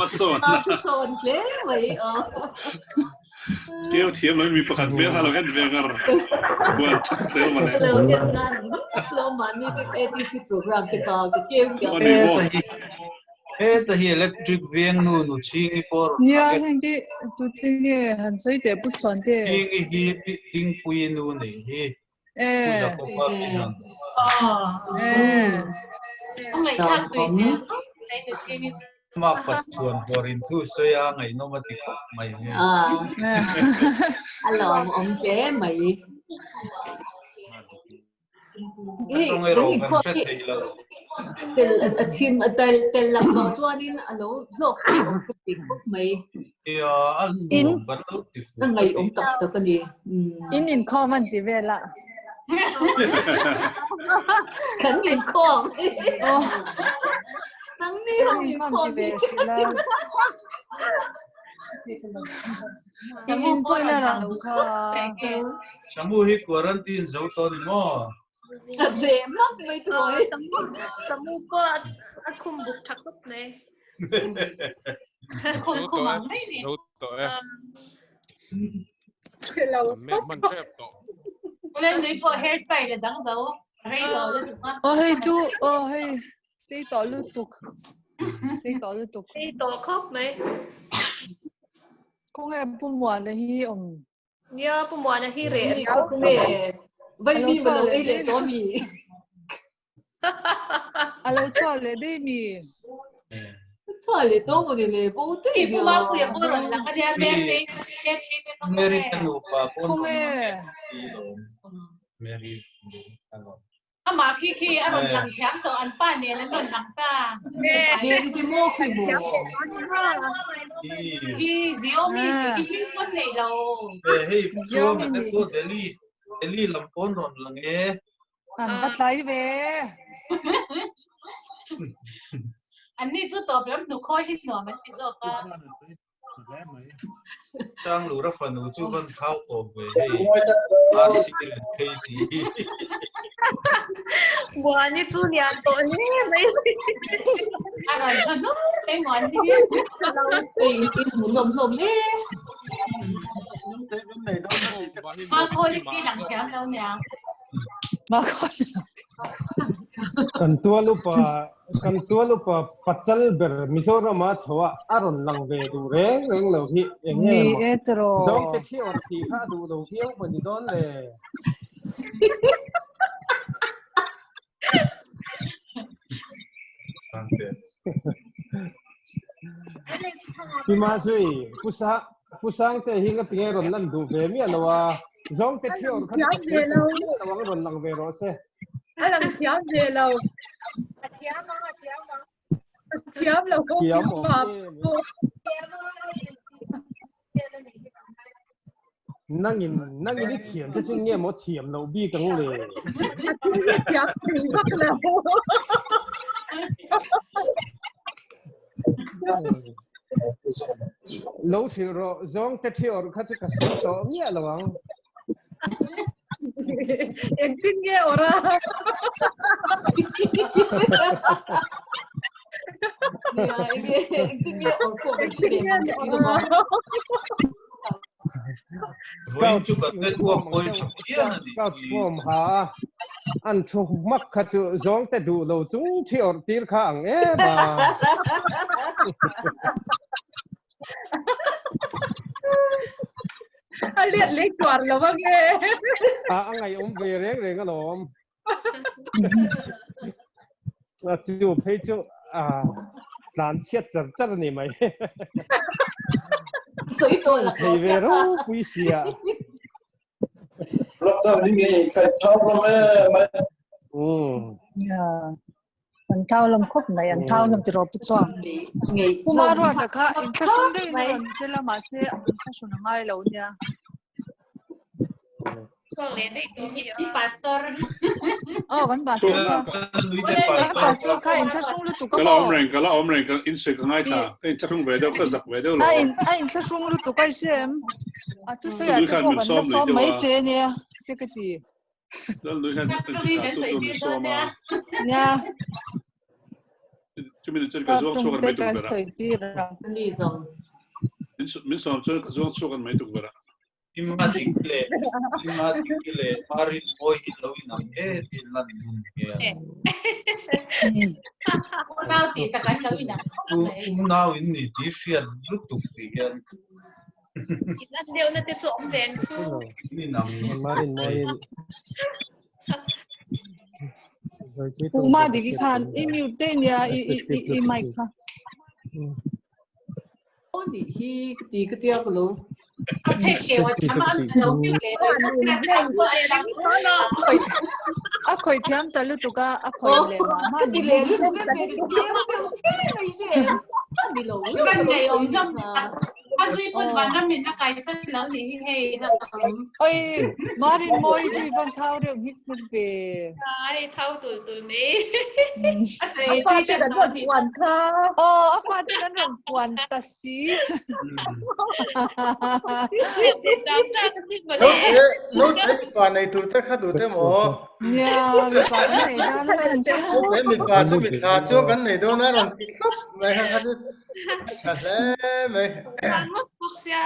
Masawn. Masawn hle mai. Keu thiam lo mi pakhat hmel kha lo en ve ngar. Buan thak zel male. Lo en ngan lo mani te ATC program te kha ka keu thiam. Heta hi electric veng nu nu Chhingi pawh rawn Nia, rak e. heng te tu te nge han sawi teh Pu Chhuan te. Chhingi hi Pi Dingpuii nu nei hi. E. Pu Jakoba Pi Zan. E. A ngaihthlak tui hmel khawp mai nu Chhingi chu. Mak Pathuan huarin thu sawi a ngaihnawm a ti khawp mai nge. A lawmawm hle mai. A tawng erawh kan hre thei lo. Tel a chhim a tel tel lam tawh chuanin a lo hlawk pui awm ka ti khawp mai. Nia a nuam kan lo ti fuh A ngaihawm tak tak a ni. In inkhawm an ti vel a. Kan inkhawm. Nangni ho inkhawm ti ve hrilh a. In inpawina rang kha. Samu hi quarantine zo tawh ni maw? A ve mak mai thuai. Samu pawh a khum buk tha khawp mai. Khum khum ang mai ni. Zo tawh e. Kan hman tep tawh. Len nui pawh hairstyle a dang zo. Rei tawh lutuk a. Oh hei chu oh hei Sei tawh lutuk. Sei tawh lutuk. Sei tawh khawp mai. Khawnge Pu Muana hi awm? Nia, Pu Muana hi reh riau. Khawnge vai mi ma lo ei leh tawh mi. A lo chhuah leh daih mi. Chhuah leh tawh maw ni le bo tui Pu Mapuia pawh rawn lang a nia, Mary te kha Mary te nupa pawh Khawnge? Mary alawm. Amah khi khi a rawn lang thiam tawh, an pa nen an rawn lang ta. Khi Xiaomi tih khi hming pawn nei lo. Hei Xiaomi te pawh Delhi Delhi lam pawn rawn lang e. An va tlai ve. An ni chu tawp lam hnu khawi hi nuam an ti zawk a. Chang lura fanu chu van thau tawp ve hei. RC ren phei ti. Muani chu lian tawh hle mai. A rawn tha hnung mai Muani. Ei in hmuhnawm hlawm e. Ma khawi khi lang thiam lo niang. Ma khawi lang Kan tual upa kan tual upa pachal ber Mizoram a chho a a rawn lang ve duh reng reng lo hi eng nge Ni maw e tiraw. Zawngte thi awrh tih kha a duh lo viau maw ni dawn le. Pi Mazui, Pu Sa Pu Sangte hi nga tinge rawn lan duh ve miah lo a, Zawngte thi awrh kha chu ka sawi duh miah lo ang rawn lang ve rawh se. A lang thiam ve lo. A thiam ang, a thiam ang. A thiam lo. Thiam awm em. Nangin nangin i thiam te chu nge maw thiam loh bik ang le. A thil hi thiam thei vak lo. Lo hrilh rawh zawng te thi awrh kha chu ka sawi tawh miah lo ang. Engtin nge awrh a? Nia, enge engtin nge awrh pawh kan hre ve mang si lo a. Vawiin chu kan network pawhin tha phian a nih Scout form ha a, an thu hmak kha chu zawngte duh lo chung thi awrh tir kha ang em a. A lian lei tuar lo ang e. A a ngaihawm ve reng reng alawm. A chu phei chu a tlan chhiat char char a ni mai. Sawi tawh lak Thei ve ropui sia. Lockdown hi ngei khai thau hlawm em mai. Um. An thau lam khawp mai, an thau lam tiraw pu chuan. Puma ruata kha inthlahrung deuhin a rawn chel a mahse inthlahrun a ngai lo nia. Chhuak leh daih tawh mi a. Pastor. Oh, kan pastor kha. Kan pastor kha inthlahrung lutuk a Ka la maw? awm reng, ka la awm reng, ka insawi ka ngaithla. Ka inthlahrung ve deuh, ka zak ve deuh lo. A in a inthlahrung lutuk a i hre em? A thusawi ah Nui te khan pawh min kan la sawm lui sawm deuh mai a. che nia, te ka ti. Lal nui khan Tap tawngin kan sawi tir dawn nia. Nia. Chumi ni chuan ka zuang chhuak an mai tuk ber a. Sawi tir ang. Ani zawng. Min sawm chuan ka zuang chhuak an mai tuk ber a. Imma dik leh Imma dik leh Marin mawi hi lo inang e tih lan dun hian. Unau tih tak an lo inang khawp mai. Unau in ni tih hriat lutuk tih hian. Inat deuhna te chu awm ve ang chu. Marin mawi Uma diki khan i mute te nia i i i i mic kha. Aw nih hi ka ti ka tia ka lo. A phei keu a tham a lo mute leh lo bawk sia a lo A khawih thiam ta lutuk a a khawih leh mah mah Ka ti leh lutuk a ti tlem deuh che mai hre em. Ni lo lo Kan ka lo ngei awm sawi hlawm kha. tak. A zui pawn vanram in a kaisan lo nih hi hei la awm. Oi Marin mawi zui van thau reuh hnik hnuk ve. Ai thau tul tul mai. A sawi tui te ṭan kan tawh rawn nih. puan kha. Aw a fate kan rawn puan ta si. Naute mipa nei tur te kha duh te maw? Nia mipa kan nei dawn a nih chu. Naute mipa chu mithla chu kan nei dawn a rawn ti thlap mai kha kha chu tha hle mai. Bawk sia.